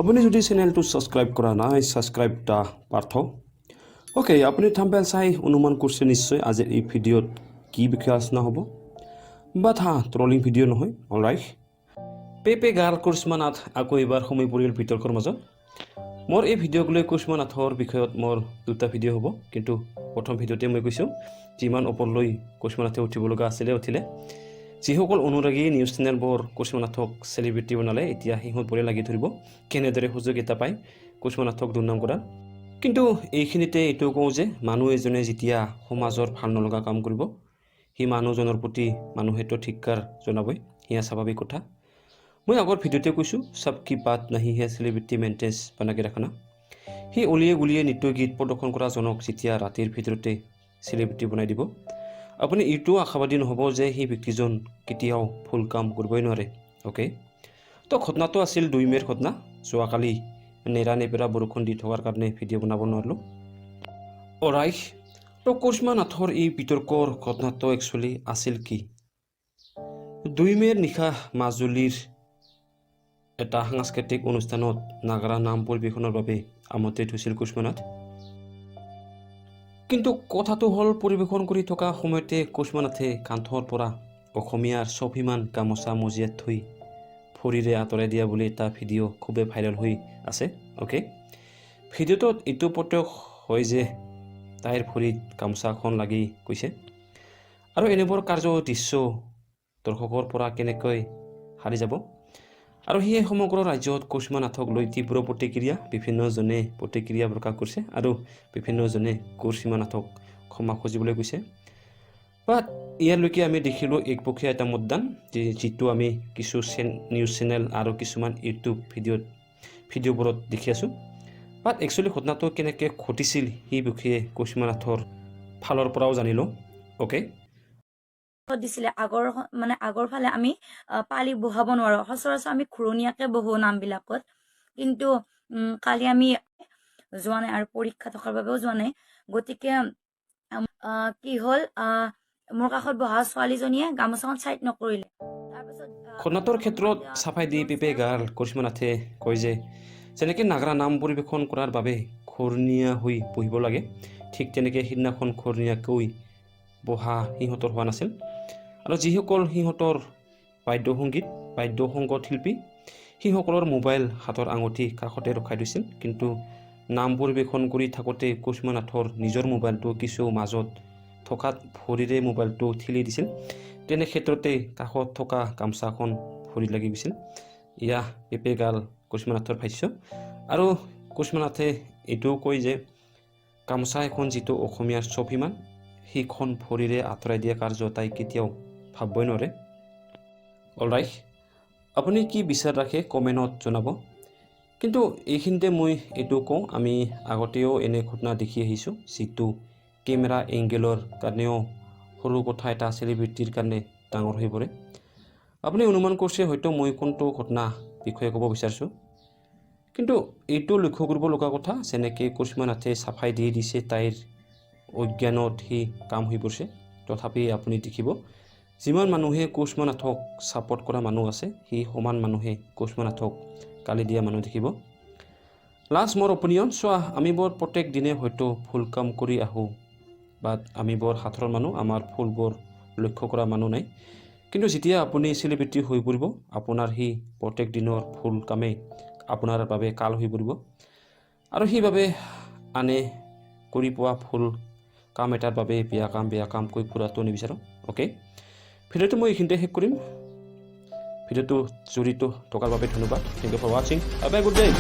আপুনি যদি চেনেলটো ছাবস্ক্ৰাইব কৰা নাই, ছাবস্ক্ৰাইব দা পাৰ্থ। অ'কে, আপুনি থাম্বনেইল চাই অনুমান কৰিছে নিশ্চয় আজিৰ এই ভিডিঅ'ত কি বিষয়ে আলোচনা হ'ব। বাট হা, ট্ৰলিং ভিডিঅ' নহয়। অলৰাইট, পেপে গাৰ্ল কৰিশ্মা নাথ আকৌ এইবাৰ সোমাই পৰিল বিতৰ্কৰ মাজত। মোৰ এই ভিডিঅ'ক লৈ কৰিশ্মা নাথৰ বিষয়ত মোৰ দুটা ভিডিঅ' হ'ব, কিন্তু প্ৰথম ভিডিঅ'তে মই কৈছোঁ, যিমান ওপৰলৈ কৰিশ্মা নাথে উঠিব লগা আছিলে উঠিলে। যিসকল অনুৰাগী নিউজ চেনেলবোৰ কৰিশ্মা নাথক চেলিব্ৰিটি বনালে, এতিয়া সিহঁতবোৰে লাগি ধৰিব কেনেদৰে সুযোগ এটা পায় কৰিশ্মা নাথক দুৰ্নাম কৰাৰ। কিন্তু এইখিনিতে এইটো কওঁ যে মানুহ এজনে যেতিয়া সমাজৰ ভাল নলগা কাম কৰিব, সেই মানুহজনৰ প্ৰতি মানুহেতো ধিক্কাৰ জনাবই, সেয়া স্বাভাৱিক কথা। মই আগৰ ভিডিঅ'তে কৈছোঁ, सबकी बात नहीं है চেলিব্ৰিটি মেইনটেনেঞ্চ बना के रखना। সেই অলিয়ে গলিয়ে নৃত্য গীত প্ৰদৰ্শন কৰা জনক যেতিয়া ৰাতিৰ ভিতৰতে চেলিব্ৰিটি বনাই দিব, আপুনি এইটোও আশাবাদী নহ'ব যে সেই ব্যক্তিজন কেতিয়াও ভুল কাম কৰিবই নোৱাৰে। অ'কে, তো ঘটনাটো আছিল 2 মে'ৰ ঘটনা। যোৱাকালি নেৰা নেপেৰা বৰষুণ দি থকাৰ কাৰণে ভিডিঅ' বনাব নোৱাৰিলোঁ। অৰাইট, তো কৰিশ্মা নাথৰ এই বিতৰ্কৰ ঘটনাটো একচুৱেলি আছিল কি? 2 মে'ৰ নিশা মাজুলীৰ এটা সাংস্কৃতিক অনুষ্ঠানত নাগাৰা নাম পৰিৱেশনৰ বাবে আমন্ত্ৰিত হৈছিল কৰিশ্মা নাথ। কিন্তু কথাটো হ'ল, পৰিৱেশন কৰি থকা সময়তে কৰিশ্মা নাথে কান্ধৰ পৰা অসমীয়াৰ স্বাভিমান গামোচা মজিয়াত থৈ ভৰিৰে আঁতৰাই দিয়া বুলি এটা ভিডিঅ' খুবেই ভাইৰেল হৈ আছে। অ'কে, ভিডিঅ'টোত এইটো প্ৰত্যক্ষ হয় যে তাইৰ ভৰিত গামোচাখন লাগি গৈছে আৰু এনেবোৰ কাৰ্য দৃশ্য দৰ্শকৰ পৰা কেনেকৈ সাৰি যাব? আৰু সেয়ে সমগ্ৰ ৰাজ্যত কৰিশ্মা নাথক লৈ তীব্ৰ প্ৰতিক্ৰিয়া, বিভিন্নজনে প্ৰতিক্ৰিয়া প্ৰকাশ কৰিছে আৰু বিভিন্নজনে কৰিশ্মা নাথক ক্ষমা খুজিবলৈ কৈছে। বাট ইয়ালৈকে আমি দেখিলোঁ একপক্ষীয় এটা মতদান, যিটো আমি কিছু নিউজ চেনেল আৰু কিছুমান ইউটিউব ভিডিঅ'বোৰত দেখি আছোঁ। বাট একচুৱেলি ঘটনাটো কেনেকৈ ঘটিছিল, সেই বিষয়ে কৰিশ্মা নাথৰ ফালৰ পৰাও জানিলোঁ। অ'কে। দিছিলে আগৰ, মানে আগৰ ফালে আমি পালি বহাব নোৱাৰো। সচৰাচৰ আমি ঘূৰণীয়াকে বহো নামবিলাকত, কিন্তু কালি আমি যোৱা নাই আৰু পৰীক্ষা থকাৰ বাবেও যোৱা নাই। গতিকে কি হ'ল, মোৰ কাষত বহা ছোৱালীজনীয়ে গামোচাখন চাইড নকৰিলে। তাৰপিছত ঘটনাটোৰ ক্ষেত্ৰত চাফাই দি পেপে গাৰ্ল কৰিশ্মা নাথে কয় যে যেনেকৈ নাগৰা নাম পৰিৱেশন কৰাৰ বাবে ঘূৰণীয়া হৈ বহিব লাগে, ঠিক তেনেকৈ সিদিনাখন ঘূৰণীয়াকৈ বহা সিহঁতৰ হোৱা নাছিল আৰু যিসকল সিহঁতৰ বাদ্যসংগীত বাদ্যসংগত শিল্পী, সেইসকলৰ মোবাইল, হাতৰ আঙুঠি কাষতে ৰখাই থৈছিল। কিন্তু নাম পৰিৱেশন কৰি থাকোঁতে কৰিশ্মা নাথৰ নিজৰ মোবাইলটো কিছু মাজত থকাত ভৰিৰে মোবাইলটো ঠেলি দিছিল। তেনে ক্ষেত্ৰতে কাষত থকা গামোচাখন ভৰিত লাগি গৈছিল। ইয়া পেপে গাৰ্ল কৰিশ্মা নাথৰ ভাষ্য। আৰু কৰিশ্মা নাথে এইটোও কয় যে গামোচা এখন যিটো অসমীয়াৰ স্বাভিমান, সেইখন ভৰিৰে আঁতৰাই দিয়া কাৰ্য তাই কেতিয়াও ভাবিবই নোৱাৰে। অলৰাইট, আপুনি কি বিচাৰ ৰাখে কমেণ্টত জনাব। কিন্তু এইখিনিতে মই এইটো কওঁ, আমি আগতেও এনে ঘটনা দেখি আহিছোঁ, যিটো কেমেৰা এংগেলৰ কাৰণেও সৰু কথা এটা চেলিব্ৰিটিৰ কাৰণে ডাঙৰ হৈ পৰে। আপুনি অনুমান কৰিছে হয়তো মই কোনটো ঘটনা বিষয়ে ক'ব বিচাৰিছোঁ। কিন্তু এইটো লক্ষ্য কৰিব লগা কথা, যেনেকৈ কৰিশ্মা নাথে চাফাই দি দিছে, তাইৰ অজ্ঞানত সি কাম হৈ পৰিছে, তথাপি আপুনি দেখিব যিমান মানুহে কৰিশ্মা নাথক ছাপৰ্ট কৰা মানুহ আছে, সেই সমান মানুহে কৰিশ্মা নাথক গালি দিয়া মানুহ দেখিব। লাষ্ট মোৰ অপিনিয়ন চোৱা, আমি বৰ প্ৰত্যেক দিনে হয়তো ভুল কাম কৰি আহোঁ, বাট আমি বৰ সাধাৰণ মানুহ, আমাৰ ভুলবোৰ লক্ষ্য কৰা মানুহ নাই। কিন্তু যেতিয়া আপুনি চেলিব্ৰিটি হৈ পৰিব, আপোনাৰ সেই প্ৰত্যেক দিনৰ ভুল কামেই আপোনাৰ বাবে কাল হৈ পৰিব আৰু সেইবাবে আনে কৰি পোৱা ভুল কাম এটাৰ বাবে বেয়া কাম বেয়া কাম কৈ ফুৰাটো নিবিচাৰোঁ। অ'কে, ভিডিঅ'টো মই এইখিনিতে শেষ কৰিম। ভিডিঅ'টো জড়িত থকাৰ বাবে ধন্যবাদ। Thank you for watching. Have a good day.